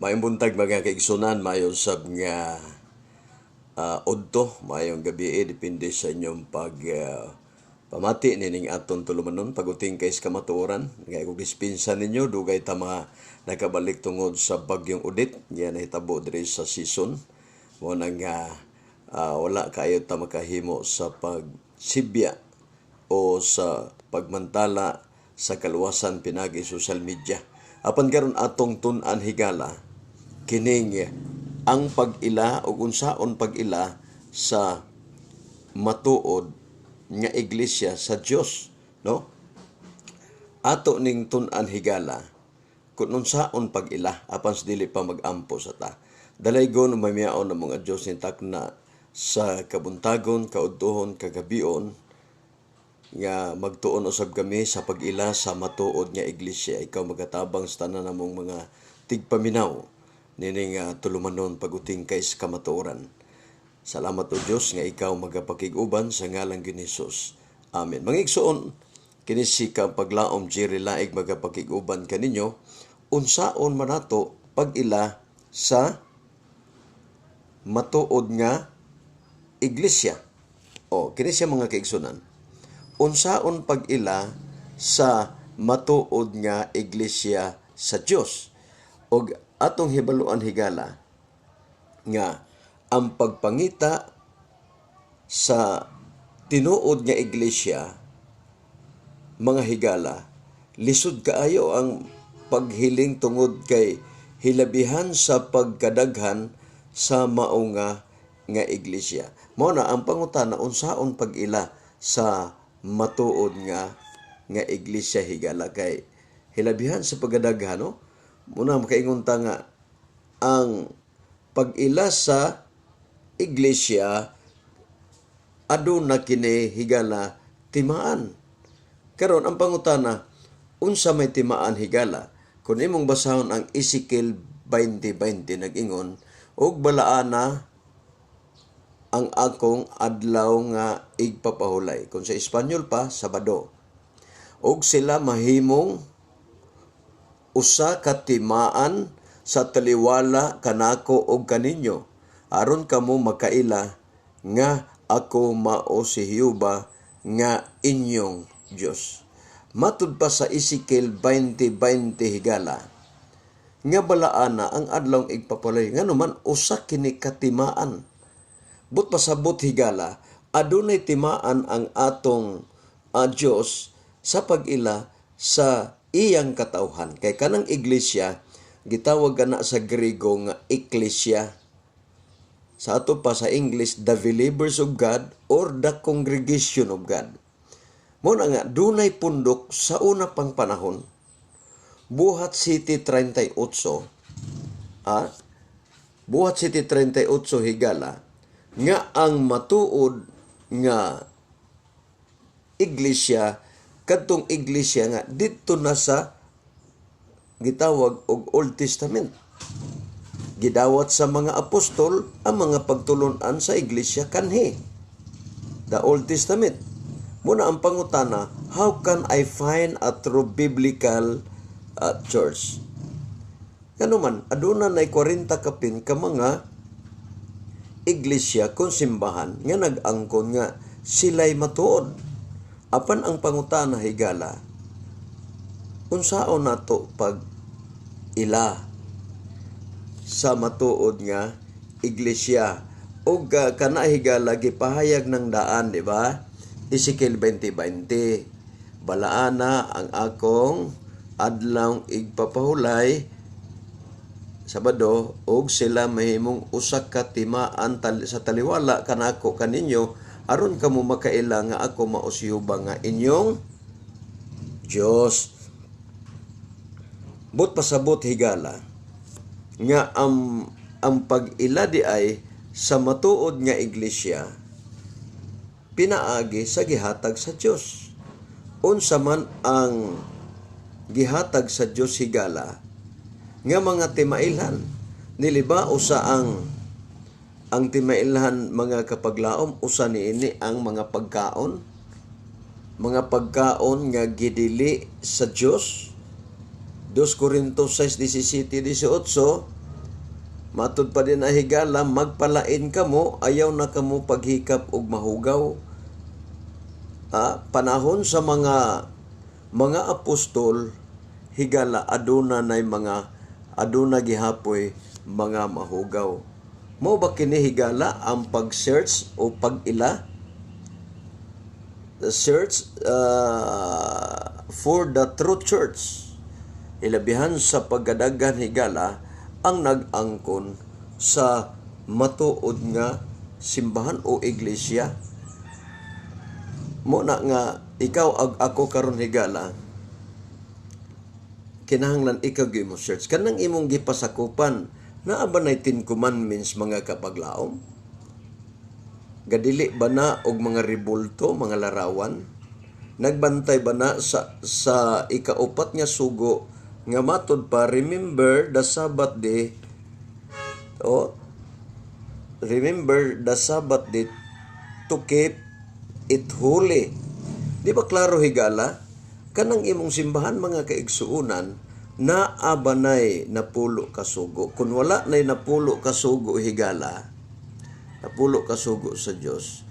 Maayong buntag, mga kaigsunan, maayo sab nga udto, maayong gabi, depende sa inyong pag pamati nining aton tulumanon paguting kay sa kamatuoran. Nga kung dispensa ninyo, dugay ta mga nakabalik tungod sa bagyong Odette nga nahitabo diri sa season. Mo nang nga wala kaayo ta makahimo sa pagsibya o sa pagmantala sa kaluwasan pinagi social media. Apan karon atong tun-an, higala, kining ang pag-ila o unsaon pag-ila sa matuod nga iglesia sa Dios, no? Ato ning tun-an, higala, kung unsaon pag-ila. Apan sa dili pa mag-ampo sa ta, dalaygon mamiyaon ng mga Dios ni takna sa kabuntagon, kaudtuhon, kagabion nga magtuon usab kami sa pag-ila sa matuod nga iglesia. Ikaw magatabang sa tanan namong mga tigpaminaw nining tulumanon paguting kay sa kamatuoran. Salamat, O Dios, nga ikaw magapakig-uban sa ngalan ni Jesus. Amen. Mga igsoon, kini si kapaglaom Jerry Laig magapakig-uban kaninyo unsaon man nato pag-ila sa matuod nga iglesia. O kini siya, mga kaigsunan. Unsaon pag-ila sa matuod nga iglesia sa Dios? Og atong hibaluan, higala, nga ang pagpangita sa tinuod nga iglesia, mga higala, lisod kaayo ang paghiling tungod kay hilabihan sa pagkadaghan sa mao nga nga iglesia. Mao na ang pangutana, unsaon pag-ila sa matuod nga nga iglesia, higala, kay hilabihan sa pagkadaghan, no? Muna makaingon ta nga ang pag-ila sa iglesia aduna kini, higala, timaan. Karon ang pangutana, unsa may timaan, higala? Kung imong basahon ang Ezekiel 20:20, nag-ingon, "Ug balaana ang akong adlaw nga igpapahulay." Kung sa Espanyol pa, Sabado. "Ug sila mahimong usa ka timaan sa taliwala kanako og kaninyo aron kamo makaila nga ako mao si Jehova nga inyong Dios." Matud pa sa Ezekiel 20:20, higala, nga balaana ang adlaw igpapahulay ngano man usa kini katimaan. But pasabot, higala, adunay timaan ang atong Dios sa pag-ila sa iyang katawhan. Kay kanang iglesia gitawag kana sa Grego nga ekklesia. Sa ato pa sa English, the believers of God or the congregation of God. Mo na nga dunay pundok sa una pang panahon. Buhat 7:38, Buhat 7:38, higala, nga ang matuod nga iglesia kadtong iglesia nga didto na sa gitawag og Old Testament. Gidawat sa mga apostol ang mga pagtulun-an sa iglesia kanhi the Old Testament. Muna ang pangutana, how can I find a true biblical church? Kano man, aduna nay 40 kapin ka mga iglesia kung simbahan nga nag-angkon nga sila'y matuod. Apan ang pangutana, higala, unsaon nato pag ila sa matuod nga iglesia? Ug kana, higala, gipahayag ng daan, di ba? Ezekiel 20:20. "Balaana ang akong adlaw igpapahulay, Sabado, ug sila mahimong usa ka timaan sa taliwala kanako kaninyo aron kamo makaila nga ako mao si Jehova nga inyong Dios." But pasabot, higala, nga ang pag-ila di ay sa matuod nga iglesia pinaagi sa gihatag sa Dios. Unsa man ang gihatag sa Dios, higala, nga mga timailhan? Niliba usa ang timailhan, mga kapaglaom? Usa niini ang mga pagkaon. Mga pagkaon nga gidili sa Dios. 2 Corinto 6:17 18. Matud pa din na, higala, magpalain kamo, ayaw na kamo paghikap og mahugaw. Panahon sa mga apostol, higala, aduna nay mga aduna gihapoy mga mahugaw. Mao ba kini, higala, ang pag-search o pag-ila? The search for the true church. Ilabihan sa pagkadaghan, higala, ang nag-angkon sa matuod nga simbahan o iglesia. Mo na nga ikaw ag ako karon, higala, kinahanglan ikaw gyud mo search kanang imong gipasakupan. Naa ba nay Ten Commandments, mga kapaglaom? Gadili ba na og mga rebulto, mga larawan? Nagbantay ba na sa ikaupat nga sugo nga matod pa, "Remember the Sabbath day"? O "Remember the Sabbath day to keep it holy." Di ba klaro, higala? Kanang imong simbahan, mga kaigsuunan, naa ba nay napulo ka sugo? Kung wala nay napulo ka sugo, higala, napulo ka sugo sa Dios,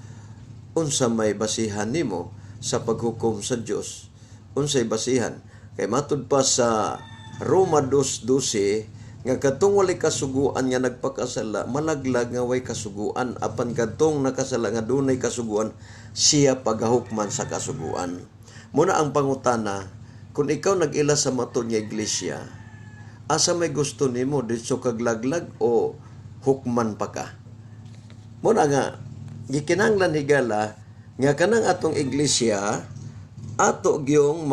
unsa may basihan nimo sa paghukom sa Dios? Unsay basihan? Kay matud pa sa Roma 2:12 nga kadtong walay kasuguan nga nagpakasala, malaglag nga way kasuguan, apan kadtong nakasala nga dunay kasuguan, siya pagahukman sa kasuguan. Muna ang pangutana, kung ikaw nag-ila sa matud nga iglesia, asa may gusto nimo, ditso kag laglag o hukman pa ka? Muna nga gikinahanglan, higala, nga kanang atong iglesia ato gyung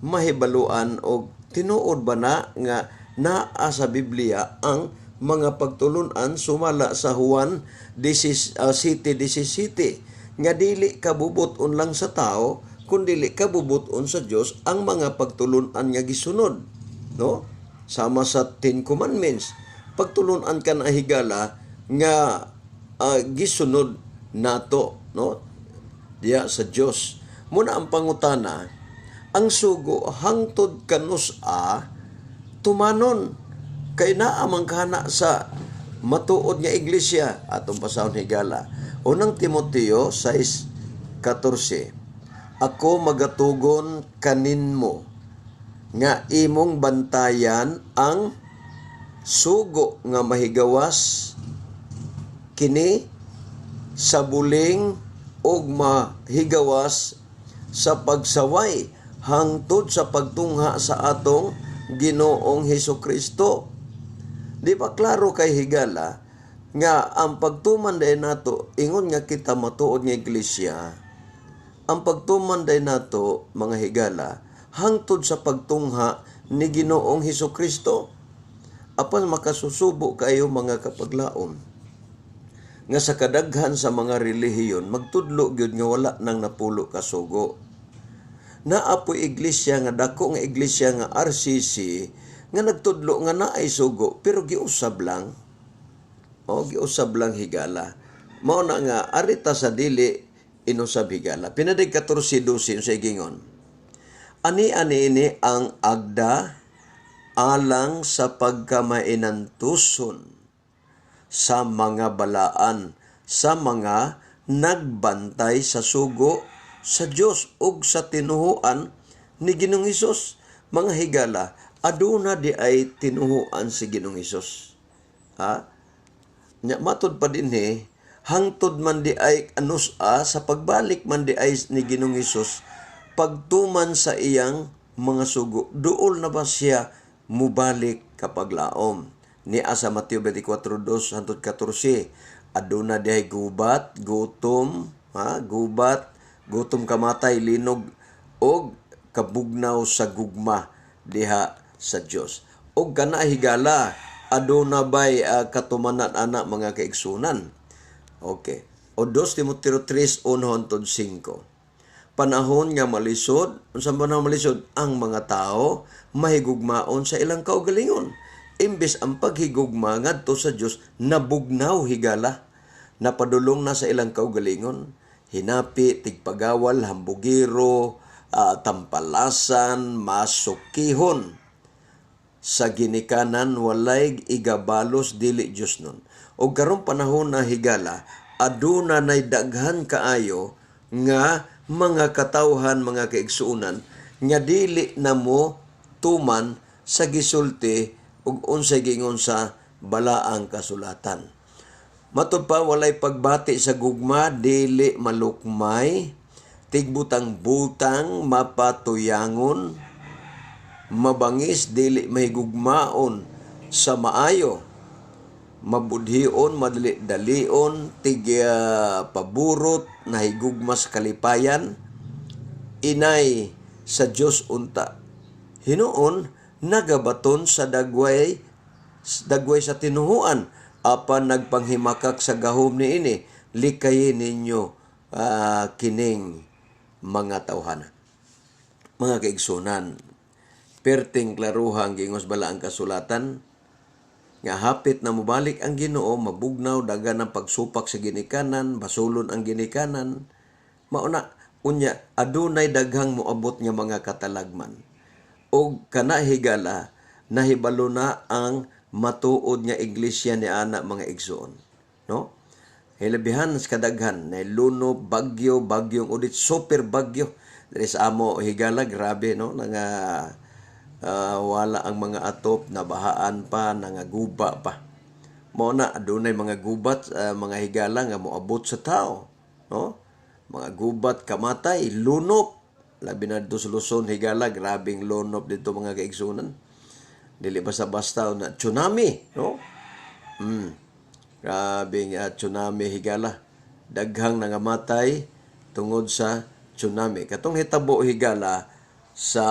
mahibaluan og tinuod ba na nga naa sa Biblia ang mga pagtulunan sumala sa Juan 10, 7:17 nga dili kabubut-on lang sa tao kun dili kabubut-on sa Dios ang mga pagtulunan nga gisunod, no? Sama sa Ten Commandments, pagtulunan ka na, higala, nga gisunod nato, no, diya sa Dios. Muna ang pangutana, ang sugo hangtod kanus-a tumanon? Kay naa man kana sa matuod nga iglesia. Atong basahon, higala, Unang Timoteo 6:14: "Ako magatugon kaninmo nga imong bantayan ang sugo nga mahigawas kini sa buling ug mahigawas sa pagsaway hangtod sa pagtungha sa atong Ginoong Hesus Kristo." Di ba klaro kay, higala, nga ang pagtuman day nato, ingon nga kita matuod nga iglesia, ang pagtuman day nato, mga higala, hangtod sa pagtungha ni Ginoong Hesus Kristo? Apan makasusubo kayo, mga kapaglaom, nga sa kadaghan sa mga relihiyon magtudlo gyud nga wala nang napulo ka sugo. Naa poy iglesia nga dako nga iglesia nga RCC nga nagtudlo nga naay sugo pero giusab lang. O giusab lang, higala. Mao na nga arita sa dili inusab, higala. Pinadig 14:12 sa gingon. "Ani-ani ini ang agda alang sa pagkamainantuson sa mga balaan, sa mga nagbantay sa sugo sa Dios ug sa tinuhuan ni Ginoong Hesus." Mga higala, aduna di ay tinuhuan si Ginoong Hesus. Ha? Nya matud pa dinhi, hangtod man di ay anus-a sa pagbalik man di ay ni Ginoong Hesus, pagtuman sa iyang mga sugo, duol na ba siya mubalik kapaglaom? Ni asa Mateo 24:2 hangtod 14, aduna di ay gubat, gutom, ha, gubat, gutom, kamatay, linog og kabugnaw sa gugma diha sa Dios. Og kana, higala, aduna bay katumanan ana, mga kaigsunan? Okay. O 2 Timoteo 3:1 hangtod 5. Panahon nga malisod, unsa man ang malisod? Ang mga tao mahigugmaon sa ilang kaugalingon. Imbes ang paghigugma ngadto sa Dios, nabugnaw, higala. Napadulong na sa ilang kaugalingon. Hinapi, tigpagawal, hambugiro, tampalasan, masukihon. Sa ginikanan walay igabalos, dili Dios nun. Og karong panahon na, higala, aduna nay daghan kaayo nga mga katawhan, mga kaigsuonan, nga dili na mo tuman sa gisulti ug unsay giingon sa Balaang Kasulatan. Matud pa, walay pagbati sa gugma, dili malukmay, tigbutang-butang, mapatuyangon, mabangis, dili mahigugmaon sa maayo, mabudhion, madali-dalion, tig paburot, nahigugma sa kalipayan, inay sa Dios unta. Hinuon nagabaton sa dagway dagway sa tinuhuan, apan nagpanghimakak sa gahom niini. Likayin ninyo kining mga tawhana. Mga kaigsunan, perting klaruha ang giingon sa Balaang Kasulatan nga hapit na mobalik ang Ginoo, mabugnaw, dagan ang pagsupak sa ginikanan, basulon ang ginikanan. Mao na unya adunay daghang moabot nga mga katalagman. Og kana, higala, nahibalo na ang matuod nga iglesia ni ana, mga igsoon, no? Hilabihan sa kadaghan na luno, bagyo, bagyong Odette, super bagyo diri sa amo, higala, grabe, no, nga wala ang mga atop, nabahaan pa, nangaguba pa. Mao na adunay mga gubat, mga higala, nga moabot sa tao, no? Mga gubat, kamatay, lunop, labi na dito sa Luzon, higala, grabing lunop dito, mga kaigsunan. Dili basta-basta na tsunami, no? Grabing tsunami, higala. Daghang nangamatay tungod sa tsunami. Katong hitabo, higala, sa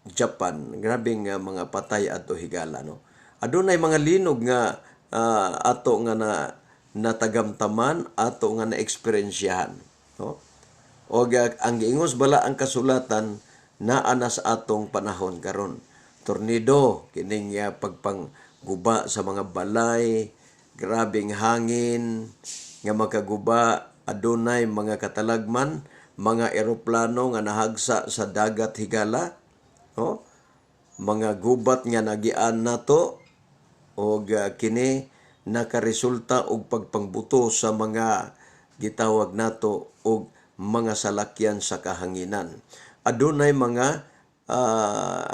Japan, grabing mga patay ato, higala, no? Adunay mga linog nga ato nga na natagamtaman, ato nga na eksperyensyahan, no? Og ang giingon sa Balaang Kasulatan naa na sa atong panahon karon. Tornado, kining pagpangguba sa mga balay, grabing hangin nga makaguba, adunay mga katalagman, mga eroplano nga nahagsa sa dagat, higala, no? Mga gubat nga nagian nato og kini nakaresulta og pagpangbuto sa mga gitawag nato og mga salakyan sa kahanginan. Adunay mga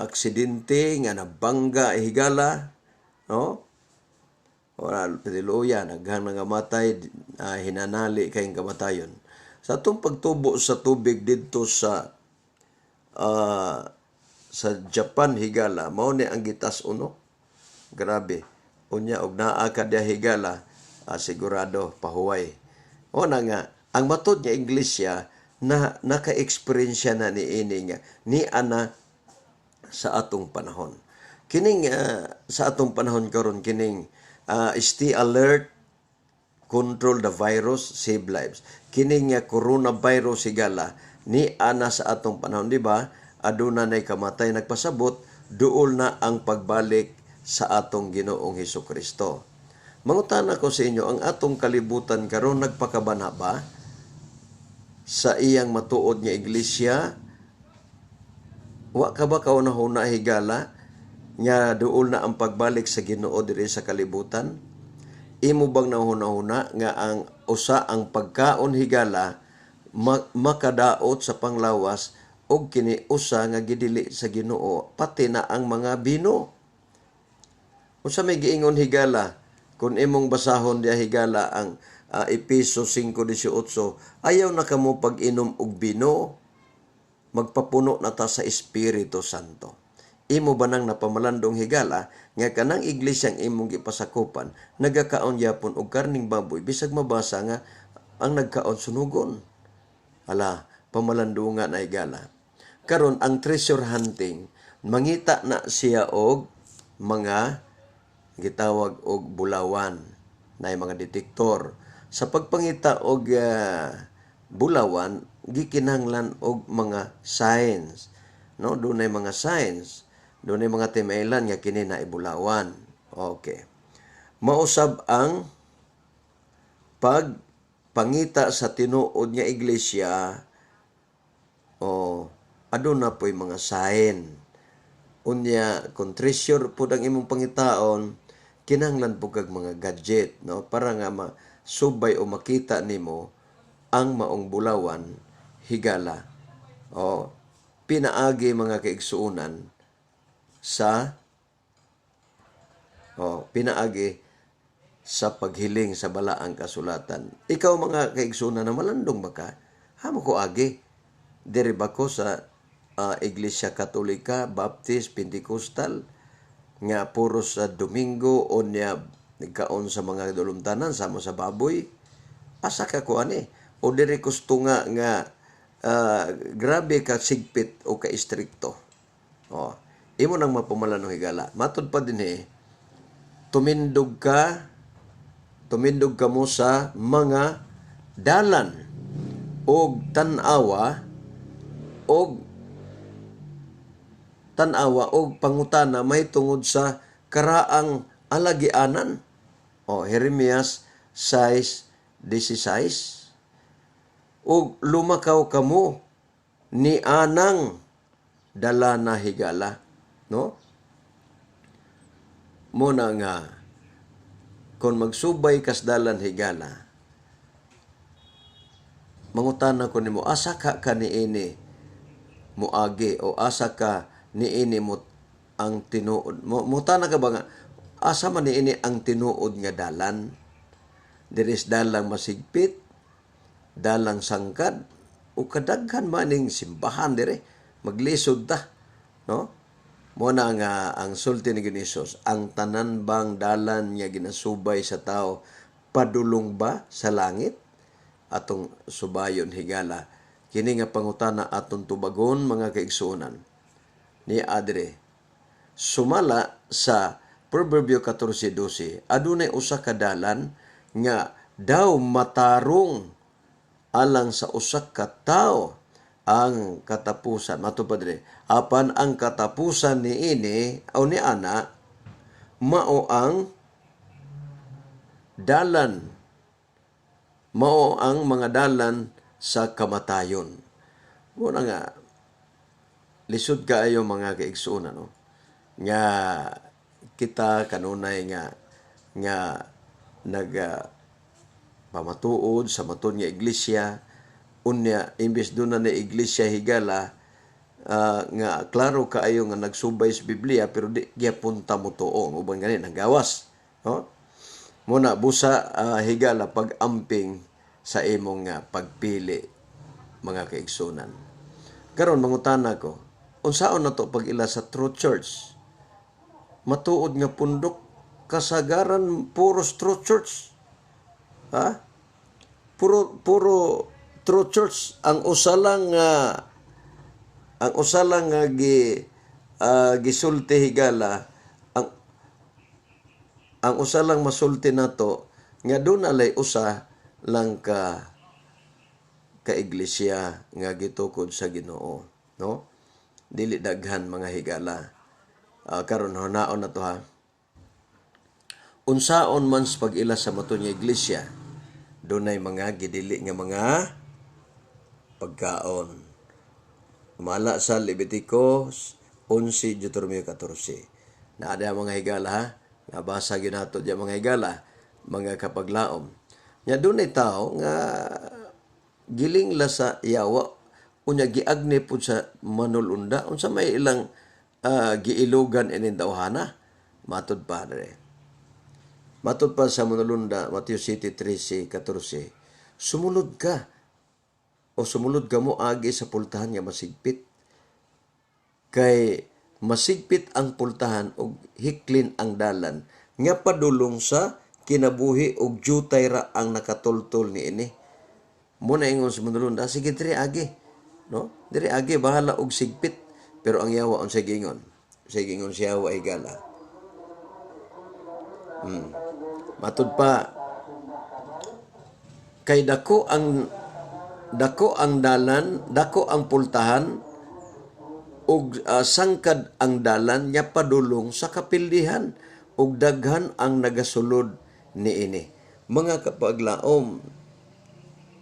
aksidente nga nabangga, higala, no? Ora tiluya, naghan mga matay, hinanali kayong kamatayon. Sa atong pagtubo sa tubig didto sa Japan, higala, mao ni ang gitas uno. Grabe. Unya og naa ka diha, higala, sigurado pahuway. O na nga ang matod nga iglesia na naka-eksperyensya na niini nga ni ana sa atong panahon. Kining sa atong panahon karon, kining stay alert, control the virus, save lives. Kining nga coronavirus, higala, ni ana sa atong panahon, di ba? Aduna nay kamatay, nagpasabot duol na ang pagbalik sa atong Ginoong Hesus Kristo. Mangutana ko sa inyo, ang atong kalibutan karon nagpakabana ba sa iyang matuod nga iglesia? Wa ka ba kauna-huna, higala, nga duol na ang pagbalik sa Ginoo diri sa kalibutan? Imo bang nahuna-huna nga ang usa ang pagkaon, higala, makadaot sa panglawas og kini usa nga gidili sa Ginoo, pati na ang mga bino? Unsa may giingon, higala, kung imong basahon diya, higala, ang Epeso 5:18, "Ayaw na kamo pag-inom og bino, magpapuno na ta sa Espiritu Santo." Imo ba nang napamalandong, higala, nga kanang iglesyang imong gipasakupan nagakaon yapon og karning baboy bisag mabasa nga ang nagkaon sunugon? Ala, pamalandunga na, higala. Karon ang treasure hunting, mangita na siya og mga gitawag og bulawan na mga detektor. Sa pagpangita og bulawan, gikinahanglan og mga signs, no? Dunay mga signs, dunay mga timailan nga kini na ibulawan. Okay, mausab ang pagpangita sa tinuod nga iglesia o aduna po'y mga sign. Unya kung treasure pud ang imong pangitaon, kinahanglan pud kag mga gadget, no, para nga masubay o makita nimo ang maong bulawan, higala. O pinaagi, mga kaigsuonan, sa o pinaagi sa paghiling sa Balaang Kasulatan. Ikaw, mga kaigsuonan, na malandong ba ka? Hamo ko agi. Diri ba ko sa Iglesia Katolika, Baptist, Pentecostal nga puro sa Domingo o niya nagkaon sa mga dulumtanan sama sa baboy? Asa ka ko ani? O diri gusto nga nga grabe ka sigpit o ka istrikto? O, imo nang mapamalandong, higala. Matod pa dinhi, tumindog ka mo sa mga dalan og tan-awa og pangutana mahitungod sa karaang alagianan. O Jeremias 6:16. Og lumakaw kamo ni anang dala na, higala, no? Mo na nga kung magsubay kas dalan, higala, mangutana ko nimo, asa ka kaniini moagi o asa ka niini mo ang tinuod mo? Mutana ka ba nga asa man niini ang tinuod nga dalan? Diri sa dalang masigpit, dalang sangkad, o kadaghan maning simbahan dire, maglisod ta, no? Mo na nga ang sulti ni Hesus, ang tanan bang dalan nga ginasubay sa tao padulong ba sa langit? Atong subayon, higala. Kini nga pangutana atong tubagon, mga kaigsuonan. Ni adre sumala sa Proverbio 14:12, adunay usa ka dalan nga daw matarong alang sa usa ka tawo ang katapusan, mato pa dire, apan ang katapusan niini o ni ana mao ang dalan, mao ang mga dalan sa kamatayon. Mo na nga lisod kaayo, mga kaigsuonan, no, nga kita kanunay nga nga nag pamatuod sa matud nga iglesia. Unya imbes duna na iglesia, higala, nga klaro kaayo nga nagsubay sa Biblia, pero di gyapon ta motuo. Uban gani nanggawas, no? Muna busa, higala, pag-amping sa imong pagpili, mga kaigsunan. Karon mangutana ko, unsaon na to pag-ila sa true church, matuod nga pundok? Kasagaran puros true church, ha, puro puro true church. Ang usa lang nga gisulti, higala, ang usa lang masulti nato nga duna lay usa lang ka ka iglesia nga gitukod sa Ginoo, no? Dili daghan, mga higala. Karon hunaon na to, ha. Unsaon man sa pag-ila sa matud nga iglesia? Dunay mga gidili nga mga pagkaon. Mala sa Leviticus 11, Deuteronomio 14. Naa mga higala, ha. Nabasa gyud nato diya, mga higala, mga kapaglaom. Nya dunay tao nga giling la sa yawa, unya giagni pud sa manulunda. Unsa may ilang giilugan ining tawhana? Matud pa dere. Matud pa sa Manulunda, Mateo 7:13, 14. Sumulod ka o sumulod ka mo agi sa pultahan nga masigpit. Kay masigpit ang pultahan ug hiklin ang dalan nga padulong sa kinabuhi ug jutay ra ang nakatultol niini. Mo na ingon sa Manulunda, sige, diri agi. No? Diri agi, bahala og sigpit. Pero ang yawa, unsay giingon? Unsay giingon siya, yawa, higala? Matud pa, kay dako ang dalan, dako ang pultahan ug sangkad ang dalan nga padulong sa kapildihan ug daghan ang nagasulod niini. Mga kapaglaom,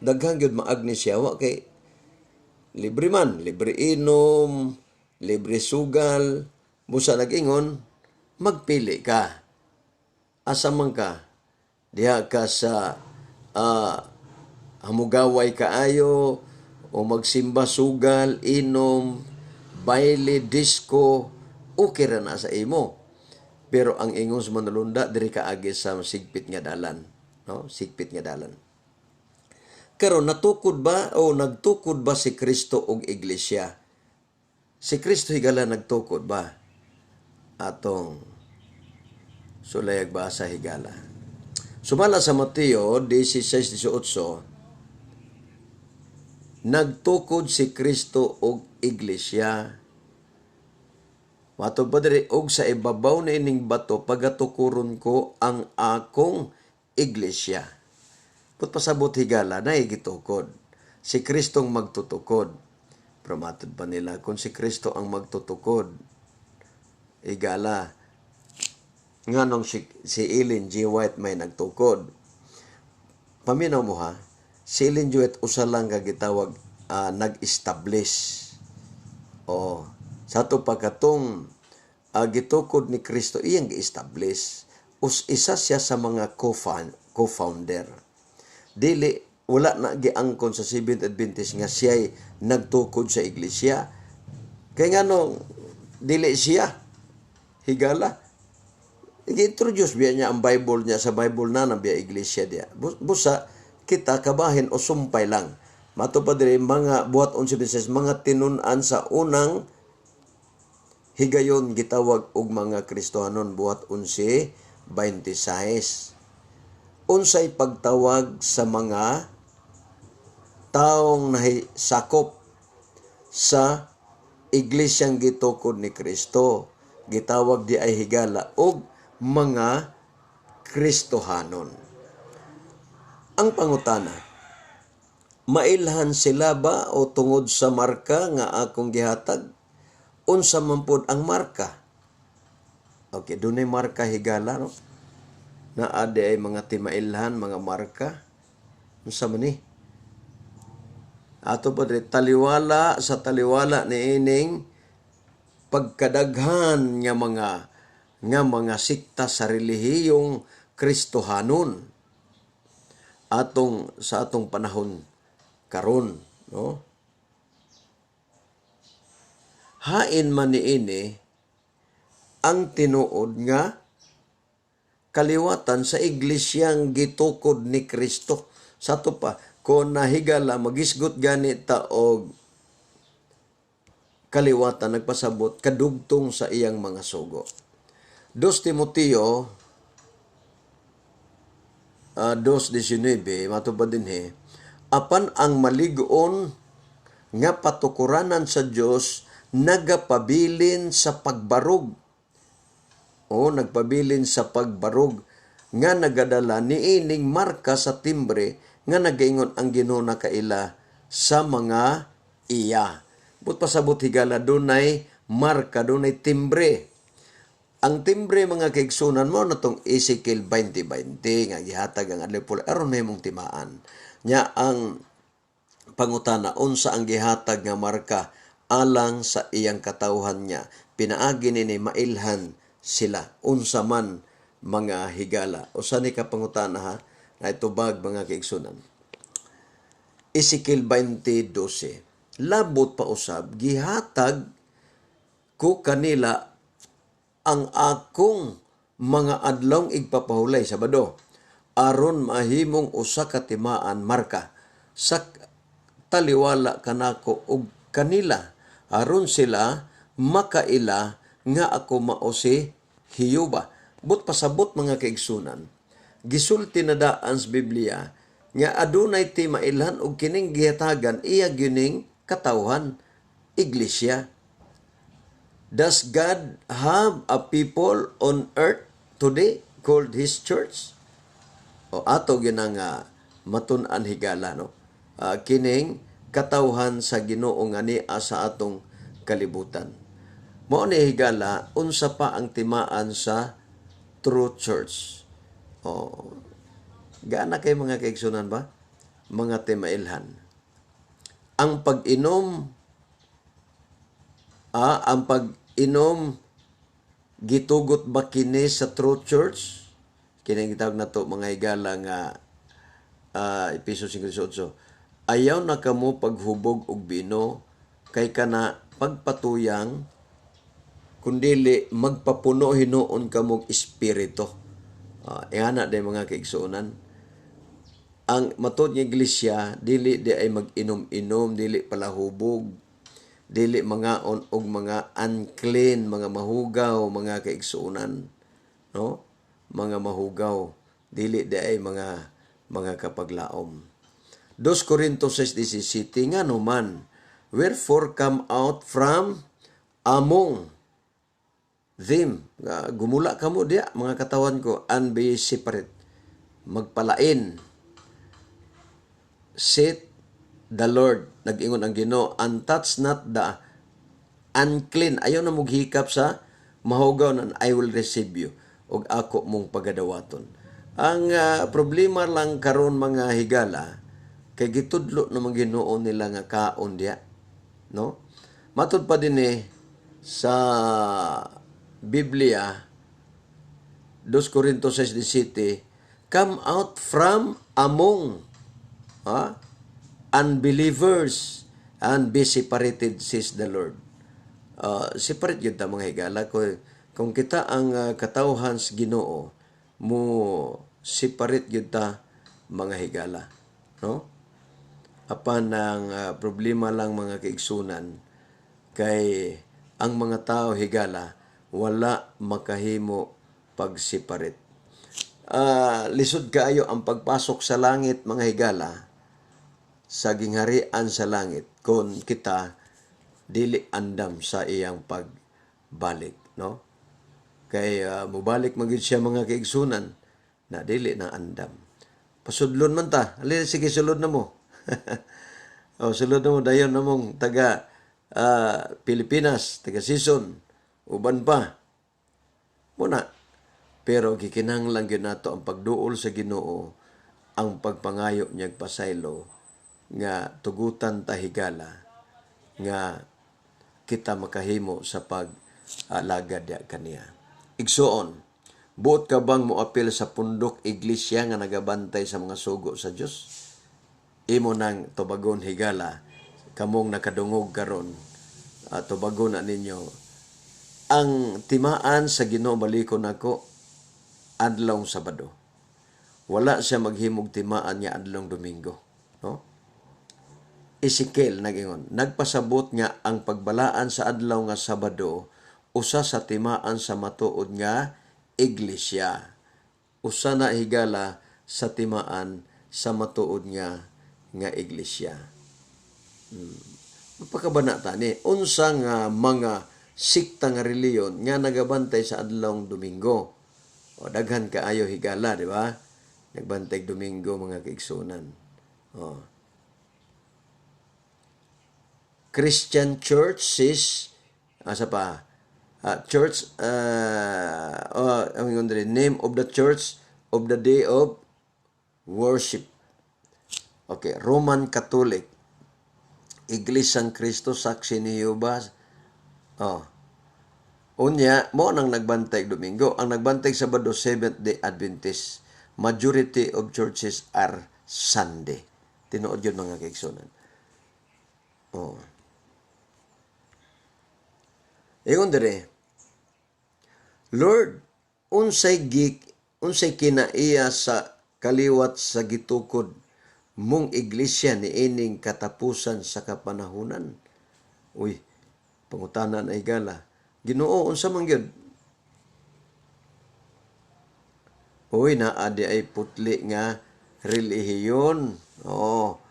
daghan gyud maagni siya wa kay libre man, libre inom, libre sugal. Busa nag-ingon, magpili ka. Asa man ka? Diha ka sa hamugaway kaayo o magsimba, sugal, inom, baile, disco, okay ra na sa imo. Pero ang ingon sa manulunda, diri ka agi sa sigpit nga dalan, no? Sigpit nga dalan. Karon, natukod ba o nagtukod ba si Kristo og iglesia? Si Kristo, higala, nagtukod ba? Atong sulayag basa, higala. Sumala sa Mateo 16:18, nagtukod si Kristo og iglesia. Matod pa diri, "Og sa ibabaw na ining bato pagatukuron ko ang akong iglesia." Put pasabot, higala, na gitukod. Si Kristong magtutukod. Pero matod pa nila, kung si Kristo ang magtutukod, higala, nganong si Ellen G. White may nagtukod? Paminaw mo ha, si Ellen G. White usa lang ka gitawag nag-establish. O, sa ato pa katong gitukod ni Kristo, iyang gi-establish. Isa siya sa mga co-founder. Dili, wala na giangkon sa Seventh Adventist nga siya'y nagtukod sa iglesia. Kaya nga nung dili siya, higala, i-introduce biya niya ang Bible niya sa Bible na biya iglesia diya. Busa, kita kabahin o sumpay lang. Mato pa diri, mga Buhat 11:26, mga tinun-an sa unang higayon gitawag og mga Kristohanon, Buhat 11:26. Unsay pagtawag sa mga taong nahisakop sa iglesyang gitukod ni Kristo? Gitawag di ay, higala, og mga Kristohanon. Ang pangutana, mailhan sila ba o tungod sa marka nga akong gihatag? Unsa man pod ang marka? Okay, dunay marka, higala, no? Naa di ay mga timailhan, mga marka. Unsa man ni? Ato pa diri, taliwala sa taliwala ni ining pagkadaghan nga mga sikta sa relihiyong Kristohanon atong sa atong panahon karon, no? Hain man niini ang tinuod nga kaliwatan sa iglesyang gitukod ni Kristo? Sa ato pa kon nahigala magisgot gani ta og kaliwatan, nagpasabot kadugtong sa iyang mga sugo. 2 Timoteo 2:19, matubad dinhi, "Apan ang malig-on nga patukuranan sa Dios nagapabilin sa pagbarog." O nagpabilin sa pagbarog nga nagadala niining marka sa timbre nga nagaingon ang Ginoo nakaila sa mga iya. But pasabot, higala, dunay marka, dunay timbre. Ang timbre, mga kaigsunan, mo na tong Ezekiel 20:20 nga gihatag ang adlaw pula aron mahimong timaan. Nya ang pangutana, unsa ang gihatag nga marka alang sa iyang katawhan niya? Pinaagi nini mailhan sila unsa man, mga higala? Usa ni ka pangutana ha na itubag, mga kaigsunan. Ezekiel 20:12, "Labot pa usab, gihatag ko kanila ang akong mga adlawng igpapahulay, Sabado, aron mahimong usa ka timaan, marka, sa taliwala kanako ug kanila, aron sila makaila nga ako mao si Jehova." But pasabot, mga kaigsunan, gisulti na daan sa Biblia nga adunay ti mailhan og kining gihatagan iya gining katawhan, iglesia. Does God have a people on earth today called His church? O ato ginang matun-an, higala, no? Kining katawhan sa Ginoo nga nia sa atong kalibutan. Mao ni, higala, unsa pa ang timaan sa true church? O gaana kay mga kaigsunan ba? Mga timailhan. Ang pag-inom Gitugot ba kini sa true church? Kini gitawag nato, mga higala, nga Epeso 5:18. Ayaw na kamo paghubog og bino kay kana pagpatuyang, kundili magpapuno hinuon kamog espiritu. Ingana day, mga kaigsuonan. Ang matuod nga iglesia dili di ay mag-inom-inom, dili palahubog, dili mangaon og mga unclean, mga mahugaw, mga kaigsuonan, no? Mga mahugaw, dili di ay mga kapaglaom. 2 Corinto 6:17, nga man, wherefore come out from among them. Gumula kamo diya, mga katawan ko, and be separate. Magpalain. Saith the Lord, nag-ingon ang Ginoo, and touch not the unclean. Ayaw na mughikap sa mahugaw, and I will receive you og ako mong pagadawaton. Ang problema lang karon, mga higala, kay gitudlo naman Ginoo nila nga kaon diya, no? Matud pa din eh sa Biblia, 2 Corinto 6:17, come out from among, ha, unbelievers and be separated, says the Lord. Separate yun ta, mga higala, kung kita ang katawhan sa Ginoo, mo separate yun ta, mga higala, no? Apan ang problema lang, mga kaigsunan, kay ang mga tao, higala, wala makahimo pag-separate. Lisod kaayo ang pagpasok sa langit, mga higala, sa gingharian sa langit, kung kita dili andam sa iyang pagbalik, no? Kay mubalik man gyud siya, mga kaigsunan, na dili na andam. Pasudlon man ta. Ali, sige, sulod na mo. O, sulod na mo dayon namong taga Pilipinas, taga Sison, uban pa. Muna, pero gikinahanglan gyud nato ang pagduol sa Ginoo, ang pagpangayo niyag pasaylo nga tugutan ta, higala, nga kita makahimo sa pag-alagad diya kaniya. Igsuon, buot ka bang moapil sa pundok iglesia nga nagabantay sa mga sugo sa Dios? Imo nang tubagon, higala, kamong nakadungog karon, tubagon na ninyo ang timaan sa Ginoo. Balikon nako, adlawng Sabado. Wala siya maghimog timaan nga adlawng Domingo, no? Ezekiel nagingon, nagpasabot nga ang pagbalaan sa adlaw nga Sabado usa sa timaan sa matuod nga iglesia. Usa na, higala, sa timaan sa matuod nga nga iglesia. Mapakabana ta ni unsa nga mga sikta nga reliyon nga nagabantay sa adlawng Domingo? O, daghan kaayo, higala, di ba? Nagbantay Domingo, mga kaigsunan. O. Christian Church is asa pa? Church oh, ang ingon diri, name of the church of the day of worship. Okay, Roman Catholic. Iglesia ni Cristo, Saksi ni Jehovah. Oh. Unya, mo nang nagbantay Domingo. Ang nagbantay Sabado, Seventh Day Adventist. Majority of churches are Sunday. Tinuod yun, mga kaigsunan. Oh. Ingon dire, Lord, unsay kinaiya sa kaliwat sa gitukod mong iglesia ni ining katapusan sa kapanahunan? Uy, pangutana na, higala. Ginoo, unsa man gyud? Uy, naa di ay putli nga relihiyon. Oo.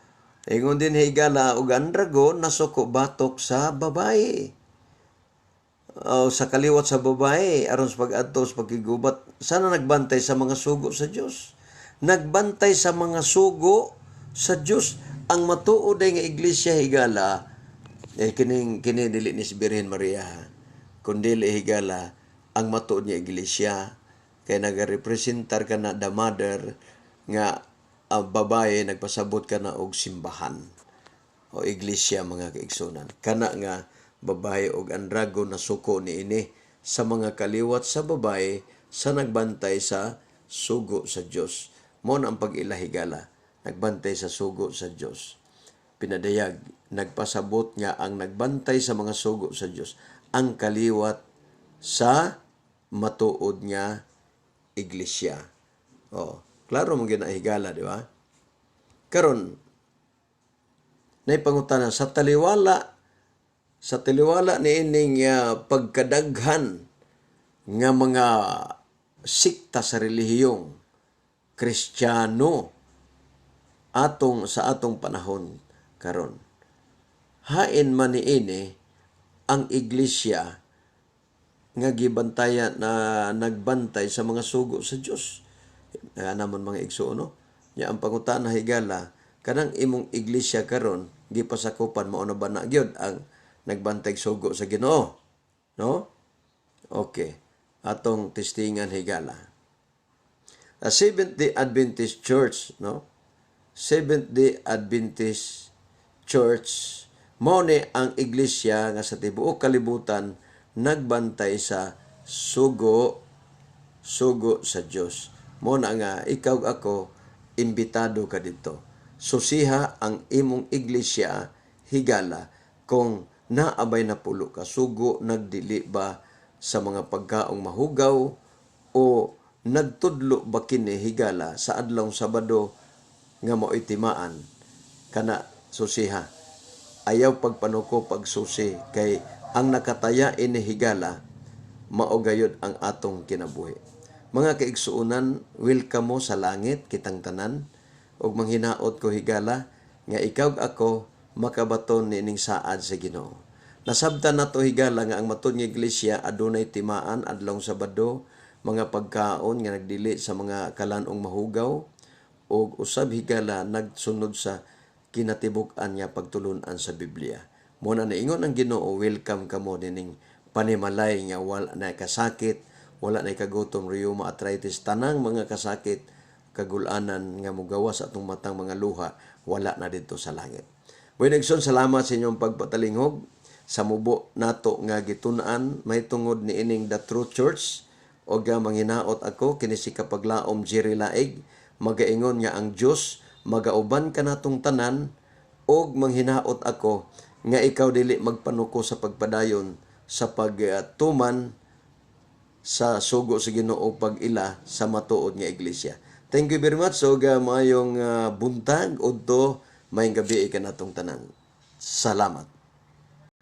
Ingon din, higala, ug ang dragon nasuko batok sa babae. O, sa kaliwat sa babae aron sa pag-adto sa pagkigubat. Sana nagbantay sa mga sugo sa Dios. Nagbantay sa mga sugo sa Dios. Ang matuod ay nga iglesia, higala, eh kining kini dili ni si Birhen Maria, kundi, higala, ang matuod nga iglesia kay nagarepresentar ka na the mother nga ang babae, nagpasabot ka na og simbahan o iglesia, mga kaigsunan. Kana nga babae og ang dragon nasuko ni ini Sa mga kaliwat sa babae sa nagbantay sa sugo sa Dios. Mao na ang pag-ila, higala, nagbantay sa sugo sa Dios. Pinadayag, nagpasabot nga ang nagbantay sa mga sugo sa Dios ang kaliwat sa matuod nga iglesia. Oh, klaro mo gyud na, higala, di ba? Karon, nay pangutana sa taliwala niining pagkadaghan nga mga sikta sa relihiyong Kristiyano atong sa atong panahon karon. Hain man niini ang iglesia nga gibantayan na nagbantay sa mga sugo sa Dios? Nga namon, mga igsuon, no? Nya ang pangutana, higala, kanang imong iglesia karon gipasakupan, mao na ba na gyud ang nagbantay sugo sa Ginoo? No? Okay. Atong testingan, higala. The Seventh-day Adventist Church, no? Seventh-day Adventist Church mao ni ang iglesia nga sa tibuok kalibutan nagbantay sa sugo sa Dios. Mao na nga ikaw, ako, imbitado ka dito. Susiha ang imong iglesia, higala, kung naa bay napulo ka sugo, nagdili ba sa mga pagkaong mahugaw o nagtudlo ba kini, higala, sa adlawng Sabado nga mao'y timaan kana. Susiha, ayaw pagpanuko pagsusi, kay ang nakataya ini, higala, mao gayud ang atong kinabuhi. Mga kaigsuonan, welcome mo sa langit kitang tanan, ug manghinaot ko, higala, nga ikaw, ako, makabaton niining saad sa Ginoo. Nasabtan nato, higala, nga ang matuod nga iglesia adunay timaan adlawng Sabado, mga pagkaon nga nagdili sa mga kalan-ong mahugaw, ug usab, higala, nagsunod sa kinatibuk-an nga pagtulun-an sa Biblia. Mao na niingon ang Ginoo, "Welcome kamo nining panimalay nga wala na kasakit, wala na kagutom, rheuma, arthritis, tanang mga kasakit, kagulanan nga mugawas atong matang mga luha, wala na didto sa langit." Buhi Nagson, salamat sa inyong pagpatalingog sa mubo nato nga gitun-an may tungod ni ining The True Church, og manghinaot ako, kini si kapaglaom Jerry Laig magaingon nga ang Dios magauban kanatong tanan, og manghinaot ako nga ikaw dili magpanuko sa pagpadayon sa pagtuman sa sugo sa Ginoo, pag-ila sa matuod nga iglesia. Thank you very much. So, maayong buntag udto maayong gabi kanatong tanan. Salamat.